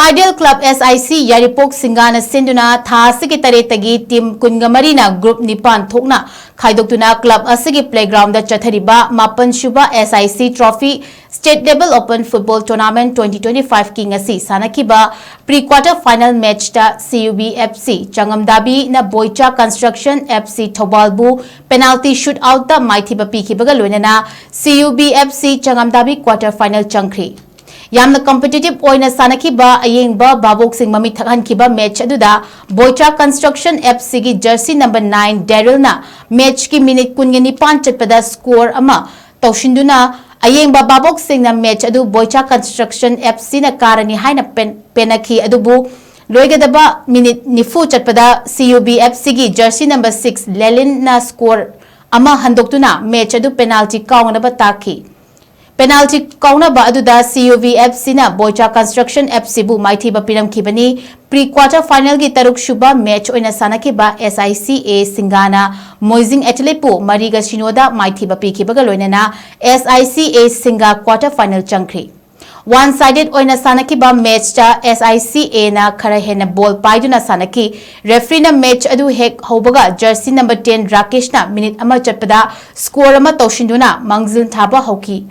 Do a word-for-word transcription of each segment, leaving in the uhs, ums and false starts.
Ideal Club S I C ꯌꯥꯏꯔꯤꯄꯣꯛ ꯁꯤꯡꯒꯥꯅ ꯁꯤꯟꯗꯨꯅ ꯊꯥ ꯑꯁꯤꯒꯤ ꯇꯔꯦꯠꯇꯒꯤ team ꯀꯨꯟꯒ ꯃꯔꯤꯅ group ꯅꯤꯄꯥꯟ ꯊꯣꯛꯅ ꯈꯥꯏꯗꯣꯛꯇꯨꯅ club ꯑꯁꯤꯒꯤ playgroundꯗ ꯆꯠꯊꯔꯤꯕ ꯃꯥꯄꯟ ꯁꯨꯕ S I C Trophy State Level Open Football Tournament twenty twenty-five ꯀꯤ ꯉꯁꯤ ꯁꯥꯟꯅꯈꯤꯕ pre quarter final matchꯇ C U B F C ꯆꯉꯝꯗꯥꯕꯤꯅ ꯕꯣꯏꯆꯥ Construction F C ꯊꯧꯕꯥꯜꯕꯨ penalty shootoutꯇ ꯃꯥꯏꯊꯤꯕ ꯄꯤꯈꯤꯕꯒ ꯂꯣꯏꯅꯅ C U B F C ꯆꯉꯝꯗꯥꯕꯤ quarter final ꯆꯪꯈ꯭ꯔꯤ꯫ ꯌꯥꯝꯅ competitive ꯑꯣꯏꯅ ꯁꯥꯟꯅꯈꯤꯕ ꯑꯌꯦꯡꯕ ꯚꯥꯕꯣꯛꯁꯤꯡ ꯃꯃꯤꯠ ꯊꯛꯍꯟꯈꯤꯕ match ꯑꯗꯨꯗ ꯕꯣꯏꯆꯥ Construction F Cꯒꯤ jersey number nine Darylꯅ matchꯀꯤ minute ꯀꯨꯟꯒ ꯅꯤꯄꯥꯟ ꯆꯠꯄꯗ score ꯑꯃ ꯇꯧꯁꯤꯟꯗꯨꯅ ꯑꯌꯦꯡꯕ ꯚꯥꯕꯣꯛꯁꯤꯡꯅ match ꯑꯗꯨ ꯕꯣꯏꯆꯥ Construction F Cꯅ ꯀꯥꯔꯅꯤ ꯍꯥꯏꯅ ꯄꯦꯟ-, ꯄꯦꯟꯅꯈꯤ꯫ ꯑꯗꯨꯕꯨ ꯂꯣꯏꯒꯗꯕ minute ꯅꯤꯐꯨ ꯆꯠꯄꯗ C U B F Cꯒꯤ jersey number six ꯂꯦꯂꯤꯟꯅ score ꯑꯃ ꯍꯟꯗꯣꯛꯇꯨꯅ match ꯑꯗꯨ penalty ꯀꯥꯎꯅꯅꯕ ꯇꯥꯈꯤ꯫ Penalty ꯀꯥꯎꯅꯕ ꯑꯗꯨꯗ C U B F Cꯅ ꯕꯣꯏꯆꯥ Construction F Cꯕꯨ ꯃꯥꯏꯊꯤꯕ ꯄꯤꯔꯝꯈꯤꯕꯅꯤ꯫ Pre quarter finalꯒꯤ ꯇꯔꯨꯛ ꯁꯨꯕ match ꯑꯣꯏꯅ ꯁꯥꯟꯅꯈꯤꯕ S I C A ꯁꯤꯡꯒꯥꯅ ꯃꯣꯏꯖꯤꯡ Athleteꯄꯨ ꯃꯔꯤꯒ ꯁꯤꯅꯣꯗ ꯃꯥꯏꯊꯤꯕ ꯄꯤꯈꯤꯕꯒ ꯂꯣꯏꯅꯅ S I C A ꯁꯤꯡꯒꯥ quarter final ꯆꯪꯈ꯭ꯔꯤ꯫ One sided ꯑꯣꯏꯅ ꯁꯥꯟꯅꯈꯤꯕ matchꯇ S I C Aꯅ ꯈꯔ ꯍꯦꯟꯅ ball ꯄꯥꯏꯗꯨꯅ ꯁꯥꯟꯅꯈꯤ꯫ Refereeꯅ match ꯑꯗꯨ ꯍꯦꯛ ꯍꯧꯕꯒ jersey number ten ꯔꯥꯀꯦꯁꯅ minute ꯑꯃ ꯆꯠꯄꯗ score ꯑꯃ ꯇꯧꯁꯤꯟꯗꯨꯅ ꯃꯥꯡꯖꯤꯜ ꯊꯥꯕ ꯍꯧꯈꯤ꯫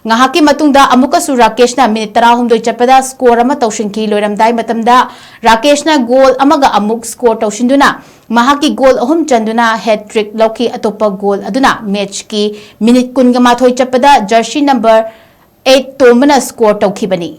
ꯉꯥꯏꯍꯥꯛꯀꯤ ꯃꯇꯨꯡꯗ ꯑꯃꯨꯛꯀꯁꯨ ꯔꯥꯀꯦꯁꯅ minute ꯇꯔꯥꯍꯨꯝꯗꯣꯏ ꯆꯠꯄꯗ score ꯑꯃ ꯇꯧꯁꯤꯟꯈꯤ꯫ ꯂꯣꯏꯔꯝꯗꯥꯏ ꯃꯇꯝꯗ ꯔꯥꯀꯦꯁꯅ goal ꯑꯃꯒ ꯑꯃꯨꯛ score ꯇꯧꯁꯤꯟꯗꯨꯅ ꯃꯍꯥꯛꯀꯤ goal ꯑꯍꯨꯝ ꯆꯟꯗꯨꯅ hat-trick ꯂꯧꯈꯤ꯫ ꯑꯇꯣꯞꯄ goal ꯑꯗꯨꯅ matchꯀꯤ minute ꯀꯨꯟꯒ ꯃꯥꯊꯣꯏ ꯆꯠꯄꯗ jersey number eight ꯇꯣꯝꯕꯅ score ꯇꯧꯈꯤꯕꯅꯤ꯫